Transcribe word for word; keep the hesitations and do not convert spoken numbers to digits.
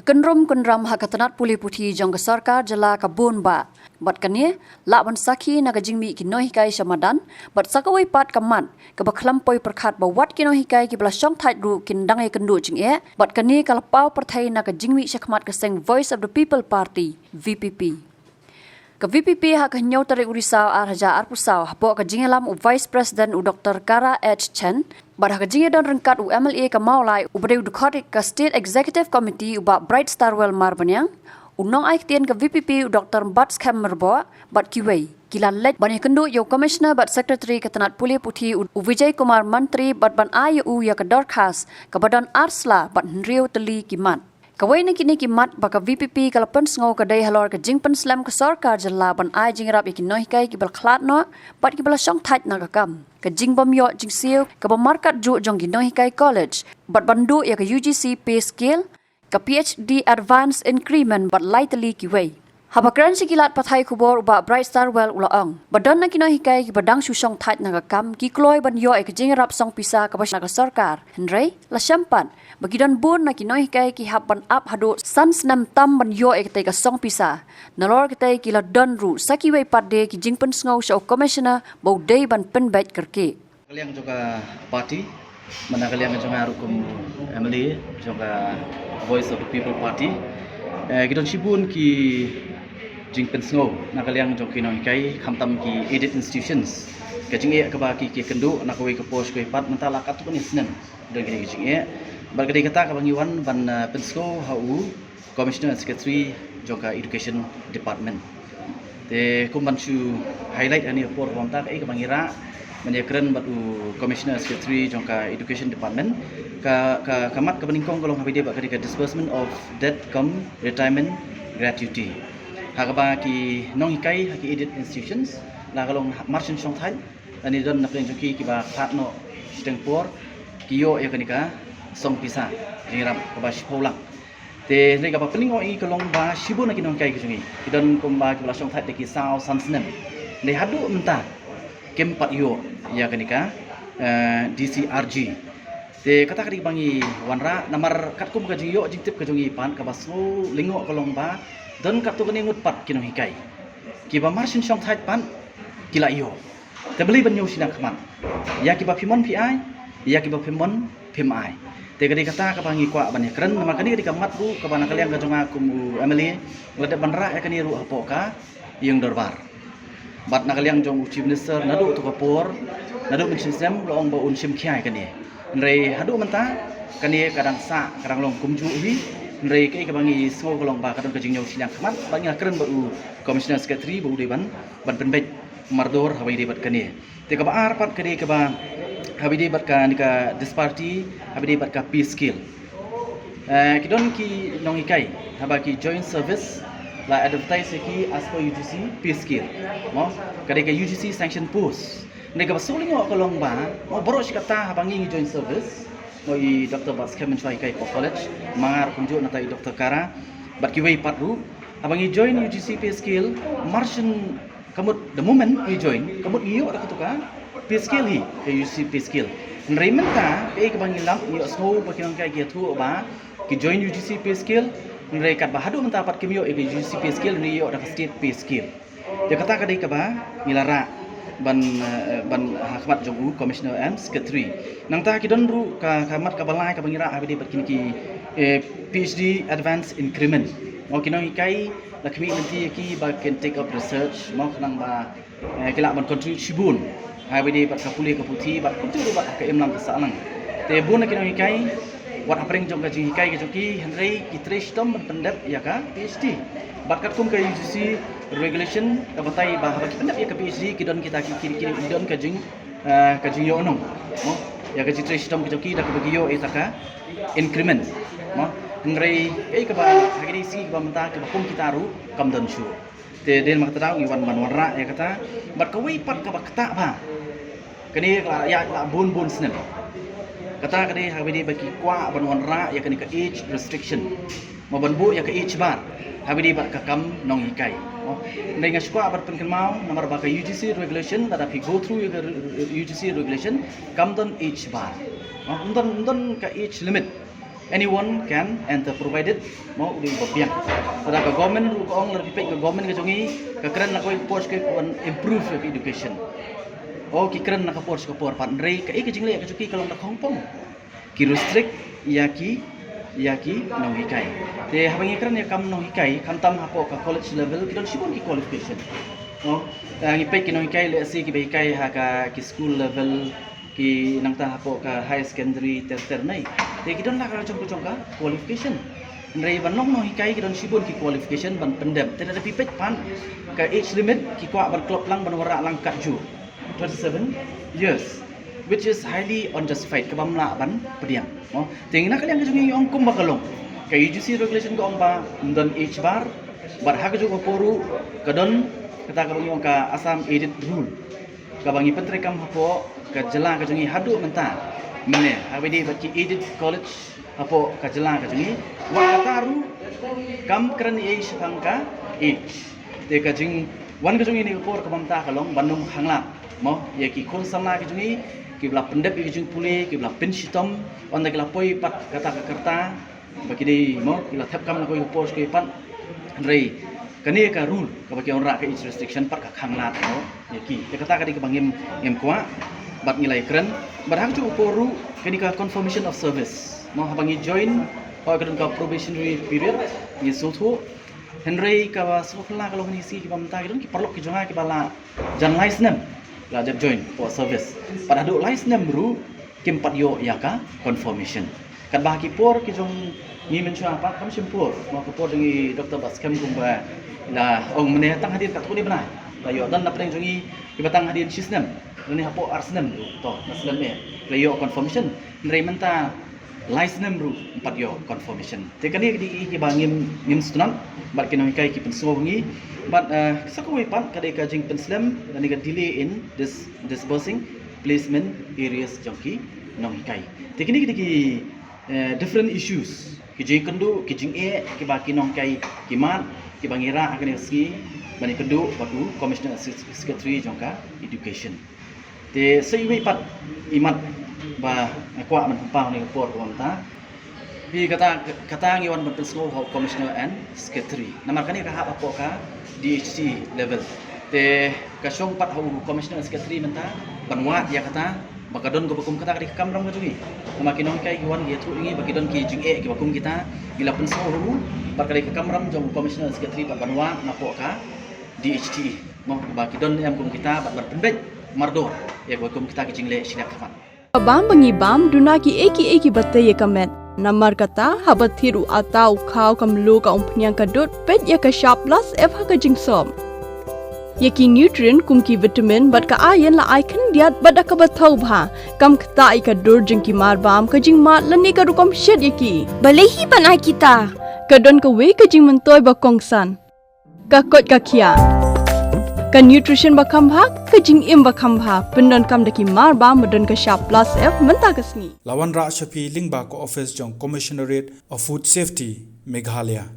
Kynrum kynram ha ka tnat pule puthi jong ka sorkar jylla ka bun bah. Bad kane, lah ban sakhi na ka jingmih ki nonghikai sha madan, bad sa kawei pat ka mat, kaba khlem poi pyrkhat ba wat ki nonghikai kiba la shongthait ruh kin dang ïakynduh jingeh, bad kane ka la paw pyrthei na ka jingmih shakhmat ka seng Voice of the People Party, V P P. Ka V P P ha ka hynñiew tarik u Risaw ar hajar arphew saw hapoh ka jingïalam u Vice President u Doctor Kara H Chen, bad ha ka jingïadon ryngkat u M L A ka Mawlai uba dei u dkhot ka State Executive Committee u Bah Bright Starwell Marbaniang, u nongai ktien ka V P P u Doctor Batskhem Myrboh, bad kiwei, ki la leit ban ïakynduh ïa u Commissioner bad Secretary ka tnat pule puthi u, u Vijay Kumar Mantri bad ban ai ïa u ïa ka dorkhas, kaba don ar sla bad hynriew tylli ki mat. Kawei na kine ki mat ba ka V P P ka la pynsngew ka dei halor ka jingpynslem ka sorkar jylla ban ai jingïarap ïa ki nonghikai kiba la khlad noh, bad kiba la shongthait na ka kam. Ka jingbym ïoh jingsiew, kaba markat juh jong ki nonghikai college, bad ban duh ïa ka U G C pay scale, ka P H D advance increment bad lai tylli kiwei. Haba kren sha ki lad pathai khubor u Bah Bright Starwell u la ong ba don na ki nonghikai kiba dang shu shongthait na ka kam ki kloi ban ïoh ïa ka jingïarap song pisa kaba na ka sorkar. Hynrei, la shem pat, ba ki don bun na ki nonghikai ki hap ban ap haduh san snem tam ban ïoh ïa katei ka song pisa. Nalor katei ki la don ruh sa kiwei pat de ki jingpynsngew sha u Commissioner ba u dei ban pynbeit kyrkieh. Na ka liang jong ka party, na ka liang jong nga ruh kum M L A jong ka Voice of the People Party, eh, ki don shibun ki jingpynsngew na ka liang jong ki nonghikai, khamtam ki aided institutions. Ka jingeh kaba ki, ki kynduh na kawei ka por sha kawei pat, mynta la katto katne snem don kine ki jingeh. Bad ka dei kata kaba ngi wan ban, eh, pynsngew ha u Commissioner Secretary jong ka Education Department. Te kum ban shu highlight ha kane ka por, kumta kaei kaba ngi rah ban ïakren bad u Commissioner Secretary jong ka Education Department, ka, ka, ka mat kaba nyngkong ka long ha kaba ïadei bad ka disbursement of death cum retirement gratuity. Ha kaba ki nonghikai ha ki aided institutions la ka long marsien shongthait, lane don na pdeng jong ki kiba khlad noh shiteng por, ki ïoh ïa kane ka song pisa jingïarap kaba shiphew lak. Te hynrei kaba pynlyngngoh ïa ngi ka long ba shibun na ki nonghikai ki jong ngi ki don kumba kiba la shongthait da ki saw san snem. Hynrei haduh mynta kim pat ïoh ïa kane ka, eh, D C R G. Te kata ka dei kaba ngi wanrah namar katkum ka jingïoh jingtip ka jong ngi pat, kaba sngewlyngngoh ka long ba don katto katne ngut pat ki nonghikai kiba marsien shongthait pat ki la ïoh. Te balei ban ñiew shiliang khmat? Ïa kiba phi mon phi ai, ïa kiba phim mon phim ai. Te ka dei kata kaba ngi kwah ban ïakren, namar kane ka dei ka mat ruh kaba na ka liang ka jong nga kum u M L A la dep ban rah ïa kane ruh hapoh ka ïing dorbar. Bad na ka liang jong u Chief Minister naduh tu ka por, naduh mynshem snem u la ong ba un shim khia ïa kane. Hynrei haduh mynta kane ka dang sah, ka dang long kumjuh hi. Hynrei kaei kaba ngi sngew ka long ba ka don ka jingñiew shiliang khmat, bad ngi la kren bad u Commissioner Secretary ba u dei ban, ban pynbeit mardor ha kaba ïadei bad kane. Te kaba ar pat ka dei kaba ha kaba ïadei bad kane ka disparity ha kaba ïadei bad ka pay scale. Eh, ki don ki nonghikai haba ki join service la advertise ïa ki as per U G C pay scale. Mo, ka dei ka U G C sanction post. Hynrei kaba sngewlyngngoh ka long ba, mo, baroh shi katta haba ngi ngi join service, mo, i Doctor Batskhem mynshuwa hikai hapoh college, ma nga ruh kumjuh, nangta i Doctor Kara bad kiwei pat ruh, haba ngi join U G C pay scale, marsien ka mut the moment ngi join, ka mut ngi ïoh da katu ka pay scale hi, ka U G C pay scale. Hynrei mynta kaei kaba ngi lap, ngi ïohsngew ba ki nonghikai ki ïathuh ba ki join U G C pay scale, hynrei katba haduh mynta pat kim ïoh ïa ka U G C pay scale, hynrei ïoh da ka state pay scale. Te kata ka dei kaba ngi la rah ban, eh, ban ha khmat jong u Commissioner and Secretary. Nangta ki don ruh ka, ka mat kaba lai kaba ngi rah ha kaba ïadei bad kine ki, eh, P H D advance increment. Mo, ki nonghikai la khmih lynti ïa ki ba kin take up research, mo, khnang ba, eh, ki lah ban contribute shibun ha kaba ïadei bad ka pule ka puthi, bad kumjuh ruh bad ha ka imlang ka sahlang. Te bun na ki nonghikai wat hapdeng jong ka jinghikai ka jong ki, hynrei ki trei shitom ban pyndep ïa ka P H D. Bad katkum ka U G C regulation ka batai ba haba ki pyndep ïa ka P H D ki don kita ki, ki, ki, ki don ka jing, eh, ka jingïohnong, mo, ïa ka jingtrei shitom ka jong ki da kaba ki ïoh ïa ka increment, mo. Hynrei kaei kaba ha kine ki sngi kiba mynta kiba kum kita ruh kam don shuh. Te dei namar kata daw ngi wan ban wanrah ïa kata. Bad kawei pat kaba ktah ba kane ka la ïaid la bun bun snem. Kata ka dei ha kaba ïadei ba ki kwah ban wanrah ïa kane ka age restriction, mo, ban buh ïa ka age bar ha kaba ïadei bad ka kam nonghikai. Mo, hynrei nga shu kwah ban pynkynmaw namar ba ka U G C regulation, lada phi go through ïa ka re-, U G C regulation, kam don age bar. Mo, ym don, ym don ka age limit. Anyone can enter provided, mo, u dei ba biang. Lada ka government ruh ka ong, lada phi peit ka government ka jong ngi ka kren na kawei ka por sha kawei ban improve ka education. O, ki kren na ka por sha ka por pat, hynrei kaei ka jingleh ka jong ki ka long da khongpong. Ki restrict ïa ki, ïa ki nonghikai. Te haba ngi kren ïa ka kam nonghikai, khamtam hapoh ka college level ki don shibun ki qualification. O, eh, ngi peit ki nonghikai lehse kiba hikai ha ka ki school level, ki nangta hapoh ka high secondary ter ter nei. Te ki don la ka jong ka jong ka qualification. Hynrei ban long nonghikai ki don shibun ki qualification ban pyndep. Te lada phi peit pat ka age limit ki kwah ban klop lang, ban wanrah lang katjuh. Twenty-seven years, which is highly unjustified, kaba ym lah ban pdiang. Mo, te ngi na ka liang ka jong ngi ong kumba ka long. Ka U G C regulation ka ong ba ym don age bar, bad ha ka jong ka por ruh ka don kata kaba ngi ong ka Assam Aided Rule, kaba ngi pyntreikam hapoh ka jylla ka jong ngi haduh mynta. Mynne haba ïadei bad ki aided college hapoh ka jylla ka jong ngi, wat kata ruh kam kren ei shaphang ka age. Te ka jingwan ka jong ngi ha kane ka por kaba mynta ka long ban ym khanglad, mo, ïa ki khun samla ki jong ngi kiba la pyndep ïa ki jingpule, kiba la pynshitom, ynda ki la poi pat kata ka rta ba ki dei, mo, ki la thep kam na kawei ka por sha kawei pat. Hynrei kane ka rule kaba ki wanrah ka age restriction pat ka khanglad, mo, ïa ki. Te kata ka dei kaba ngim, ngim kwah bad ngi la ïakren. Bad ha ka jong ka por ruh kane ka confirmation of service, mo, haba ngi join, haba ka don ka probationary period, ngi sngewthuh. Hynrei kaba sngewphylla ka long kane, ki sngi kiba mynta ki don ki paralok ki jong nga kiba la jan lai snem la dep join hapoh service. Bad haduh lai snem ruh kim pat ïoh ïa ka confirmation. Katba ha ki por ki jong ngi mynshuwa pat kam shim por, mo, ka por jong i Doctor Batskhem kumba la ong mynne tang hadien katto katne bnai la ïoh. Don na pdeng jong ngi kiba tang hadien shi snem, lane hapoh ar snem ruh, to, na snem eh la ïoh confirmation. Hynrei mynta lai snem ruh ym pat ïoh confirmation. Te kane ka dei kiei kiba ngim, ngim sngewtynnat bad ki nonghikai ki pynsngew ha ngi. Bad, eh, sa kawei pat ka dei ka jingpynslem lane ka delay in dis-, disbursing placement arrears jong ki nonghikai. Te kine ki dei ki, eh, different issues, ki jingkynduh, ki jingeh kiba ki nonghikai ki mad, kiba ngi rah ha kane ka sngi ban ïakynduh bad u Commissioner Secretary jong ka Education. Te sa iwei pat i mat ba nga kwah ban pynpaw ha kane ka por kaba mynta. Hi kata, kata ngi wan ban pynsngew ha u Commissioner and Secretary. Namar kane ka hap hapoh ka D H T level. Te ka shong pat ha u Commissioner and Secretary mynta ban wad ïa kata ba ka don kaba kum kata, ka dei ka kamram ka jong ngi. Namar ki nonghikai ki wan ki ïathuh ïa ngi ba ki don ki jingeh kiba kum kita, ngi la pynsngew ha u, bad ka dei ka kamram jong u Commissioner and Secretary pat ban wad napoh ka D H T, mo, ba ki don ne em kum kita, bad ban pynbeit mardor ïa kaba kum kita ki jingleh shiliang khmat. Bam ba ngi bam, duna kiei kiei kiba tei ïa ka met. Namar kata, haba thied u atta u khaw, ka mluh, ka umphniang, ka dud, peit ïa ka shap plus F ha ka jingsop. Ïa ki nutrient kum ki vitamin bad ka iron la ai khyndiat bad da kaba thaw bha. Kam ktah ïa ka dur jong ki marbam, ka jingmad lane ka rukom shet ïa ki. Balei hi ban ai kita? Ka don kawei ka jingmyntoi ba kongsan. Ka koit ka khiah. Ka nutrition ba kham bha, ka jingim ba kham bha, pyndonkam da ki marbam ba don ka shap plus F mynta ka sngi. La wanrah sha phi lyngba ka office jong Commissionerate of Food Safety, Meghalaya.